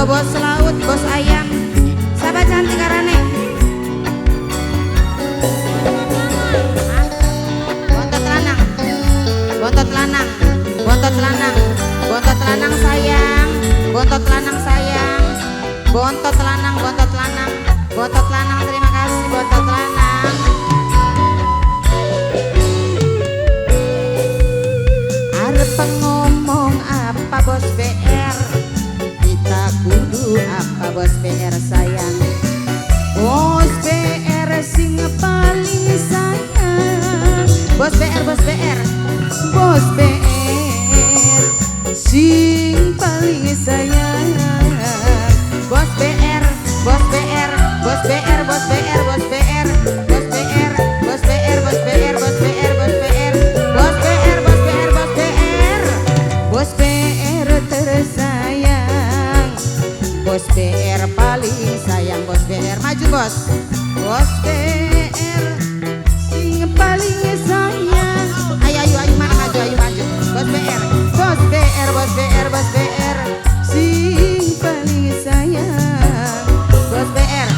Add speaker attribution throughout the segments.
Speaker 1: Kanggo bos laut, bos ayam. Siapa cantik arane? Bontot lanang. Bontot lanang. Bontot lanang. Bontot lanang sayang. Bontot lanang sayang. Bontot lanang, bontot lanang. Bontot lanang, terima kasih bontot lanang. Arep ngomong apa bos BR? Kita kudu apa bos BR sayang? Bos BR sing paling sayang. Bos BR, bos BR. Bos BR sing paling sayang. Bos BR, bos BR, bos BR, bos BR, bos BR, bos BR, bos BR, bos BR, bos BR, bos BR, bos BR, bos BR, bos BR, bos BR tersayang. Bos BR paling sayang, bos BR maju bos. Bos BR sing paling sayang. Ayo ayo ayo mana maju, ayo maju. Bos BR, bos BR, bos BR, bos BR sing paling sayang. Bos BR,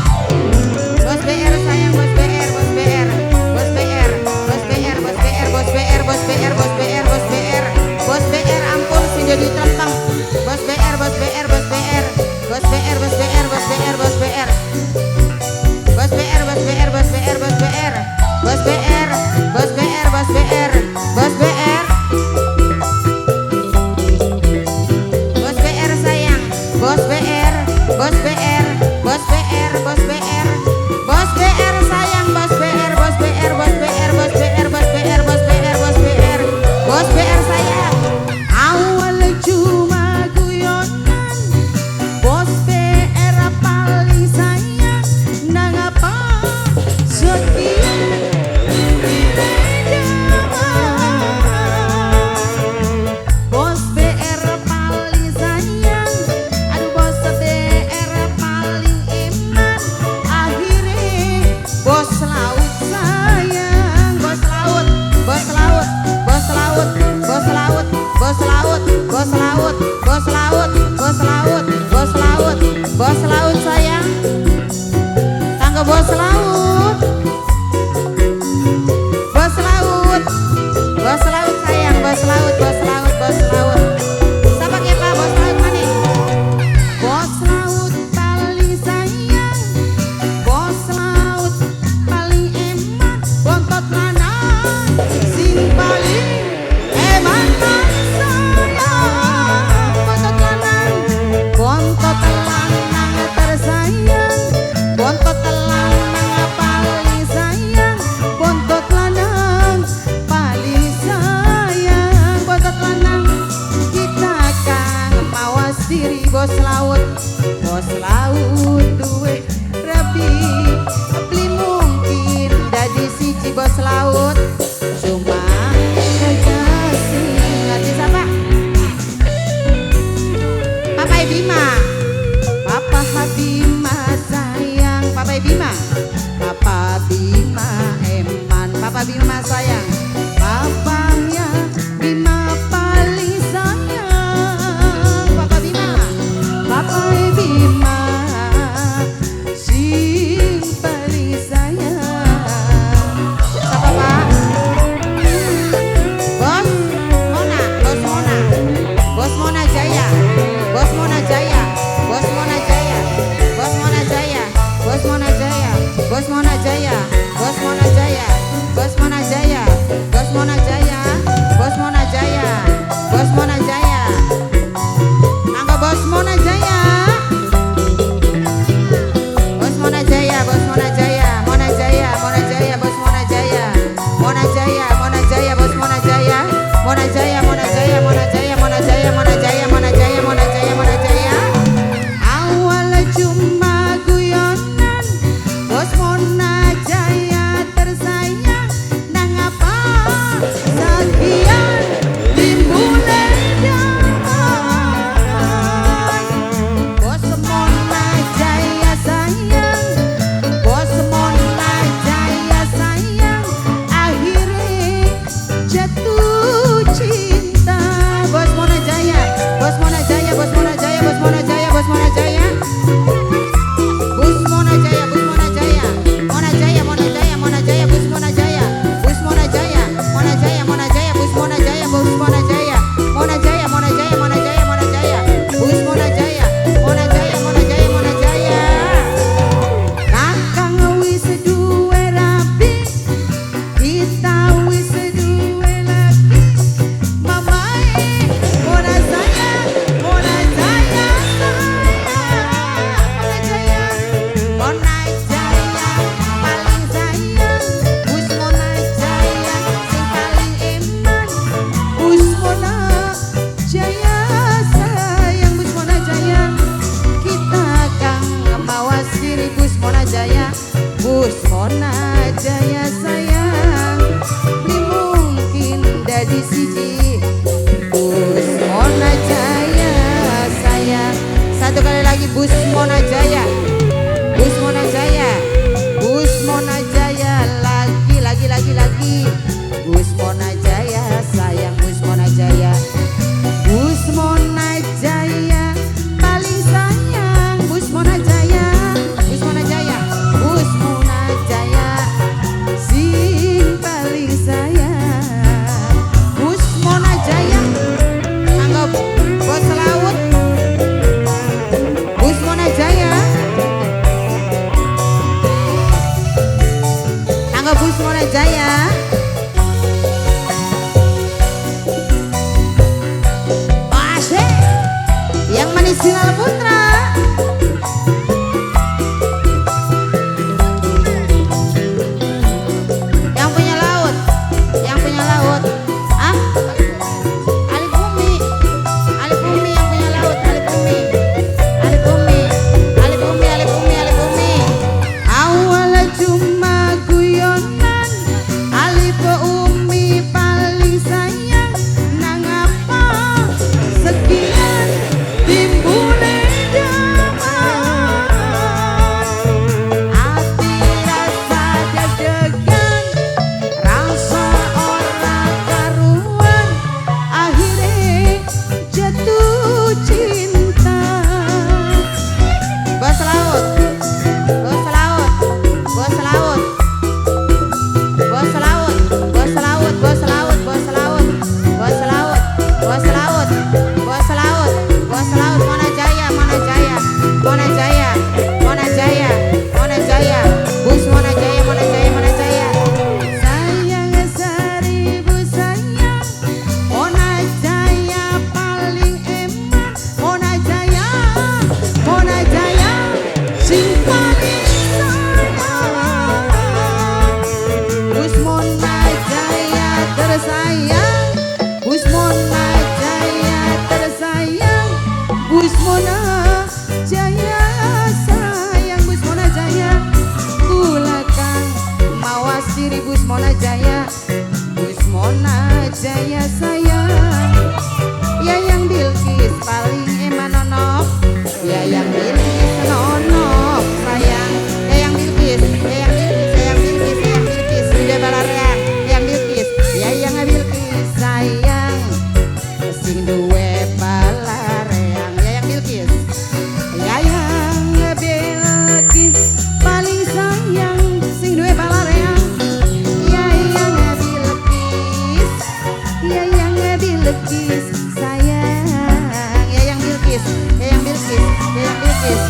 Speaker 1: bos BR sayang, bos BR, bos BR, bos BR, bos BR, bos BR, bos BR, bos BR, bos BR, bos BR, bos BR ampun sing jadi telenteng. Bos BR, bos BR, bos BR, bos BR, bos BR, bos BR, bos BR, bos BR, bos BR, bos BR, bos BR, bos BR, bos BR, bos BR, bos BR, bos BR sayang, bos BR, bos BR, bos BR, bos BR, bos BR sayang, bos BR, bos BR, bos BR, bos BR, bos BR, bos BR, bos BR, bos BR sayang. Awal cuma guyonan, bos BR paling sayang, nang apa sekian beda. Bos BR paling sayang, aduh bos BR paling eman, akhirnya bos laut sayang. Bos laut, bos laut, bos laut, bos laut, bos laut, bos laut, bos laut, bos laut, bos laut, bos laut sayang. Tangga bos laut, bos laut, bos laut sayang, bos laut, bos laut, bos laut. Siapa kepa bos laut mana? Bos laut paling sayang, bos laut paling eman, bontot lanang sing paling eman sayang. Bontot lanang, bontot lanang tersayang, bontot lanang paling sayang, bontot lanang paling sayang, bontot lanang. Kita kang mawas diri bos laut, bos laut duwe rabi, beli mungkin dadi siji bos laut, cuma aja sing ngerti siapa? Papa Bima, Papa Bima sayang, Papa Bima, Papa Bima eman, Papa Bima sayang, Papanya Bima paling sayang, Papa Bima, Papa Bima sing paling sayang. Siapa Pak? Bos Mona, Bos Mona, Bos Mona Jaya, Bos Mona Jaya, Bos Mona Jaya, Bos Mona Jaya sayang, beli mungkin dadi siji. Bus Mona Jaya sayang. Satu kali lagi Bus Mona Jaya, Bus Mona Jaya, Bus Mona Jaya, lagi lagi lagi lagi. Bus Mona Jaya sayang, Bus Mona Jaya, Bus Mona Jaya paling sayang. Bus Mona Jaya, Bus Mona Jaya, Bus Mona Jaya sing paling sayang. Bus Mona Jaya, anggap bos laut. Bus Mona Jaya, anggap Bus Mona Jaya. Yang manis Sinal Putra. Yang punya laut, yang punya laut. Ah, Alif Bumi, Alif Bumi yang punya laut, Alif Bumi, Alif Bumi, Alif Bumi, Alif Bumi, Alif Bumi. Awal cuma guyonan, Alif Umi paling sayang. Nang apa sekian timbul daman, ati rasa deg-degan, rasa ora karuan, akhirnya jatuh cinta. Bos laut, bos laut, bos laut, bos laut, bos laut, bos laut, bos laut, bos laut, bos laut, bos laut, bos laut. Mona Jaya, Mona Jaya, Mona Jaya, Mona Jaya, Mona Jaya, Bus Mona Jaya, Mona Jaya, Mona Jaya. Sayang seribu sayang, Mona Jaya paling eman. Mona Jaya, Mona Jaya, sing paling sayang. Bus Mona Jaya tersayang, Bus Mona Jaya tersayang, Bus Mona Jaya sayang, Bus Mona Jaya. Kula kang mawas diri Bus Mona Jaya, Bus Mona Jaya sayang. Yayang Bilqis paling eman nonok, Yayang Bilqis nonok sayang. Yayang Bilqis, Yayang Bilqis, Yayang Bilqis, Yayang Bilqis, sudah balareang. Yayang Bilqis, Yayang Bilqis sayang, sing duwe palareang. Yayang Bilqis, Yayang Bilqis paling sayang, sing duwe palareang. Yayang Bilqis, Yayang Bilqis sayang. Yayang Bilqis, Yayang Bilqis, Yayang Bilqis,